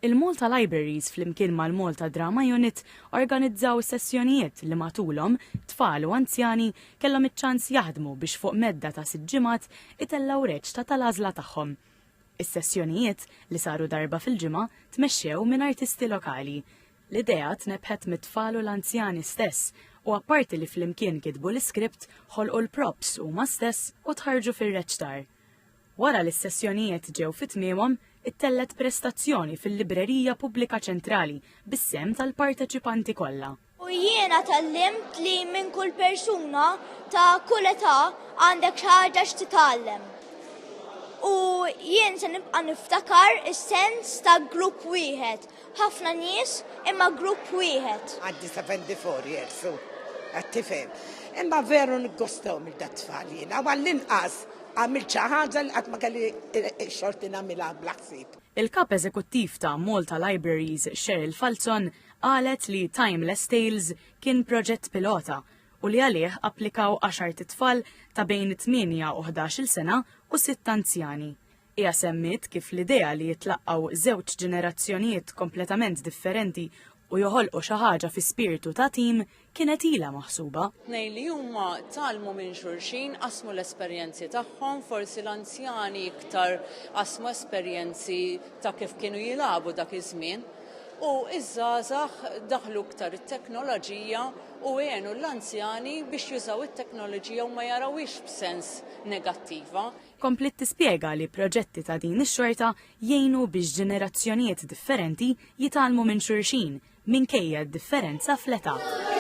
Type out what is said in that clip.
Il-Malta Libraries flimkien mal-Malta Drama Unit organizzaw sessjonijiet li matulhom tfal u anzjani kellhom iċ-ċans jaħdmu biex fuq medda ta' sitt ġimgħat itellgħu reċta tal-għażla tagħhom. Is-sessjonijiet, li saru darba fil-ġimgħa, tmexxew minn artisti lokali. L-idea tnebbħet mit-tfal u l-anzjani stess u apparti li flimkien kitbu l-iskript, ħolqu l-props huma stess u tħarrġu fir-reċtar. Wara li s-sessjonijiet ġew fi tmiemhom, ittellgħet prestazzjoni fil-Librerija Pubblika Ċentrali bis-sehem tal-parteċipanti kollha. U jiena tgħallimt li minn kull persuna ta' kull età għandek xi ħaġa x'titgħallem. U jien se nibqa' niftakar is-sens ta' grupp wieħed, ħafna nies imma grupp wieħed. Għandi 74 years, u qed tifhem. Imma veru niggostaw mill dat-tfal jiena, u għall-inqas għamilt xi ħaġa li qatt ma kelli x-xorti nagħmilha bla ħsieb. Il-Kap Eżekuttiv ta' Malta Libraries Cheryl Falzon qalet li Timeless Tales kien proġett pilota u li għalih applikaw għaxart itfal ta' bejn 8 u 11-il sena u sitt anzjani. Hija semmiet kif l-idea li jitlaqqgħu żewġ ġenerazzjonijiet kompletament differenti u joħolqu xi ħaġa fi spirtu ta' tim kienet ilha maħsuba. Tnejn li huma tgħallmu minn xulxin, qasmu l-esperjenzi tagħhom, forsi l-anzjani iktar qasmu esperjenzi ta' kif kienu jilagħbu dak iż-żmien u ż-żgħażagħ daħlu iktar it-teknoloġija u għenu l-anzjani biex jużaw it-teknoloġija u ma jarawhiex b'sens negattiva. Kompliet tispjega li proġetti ta' din ix-xorta jgħinu biex ġenerazzjonijiet differenti jitgħallmu minn xulxin minkejja d-differenza fl-età.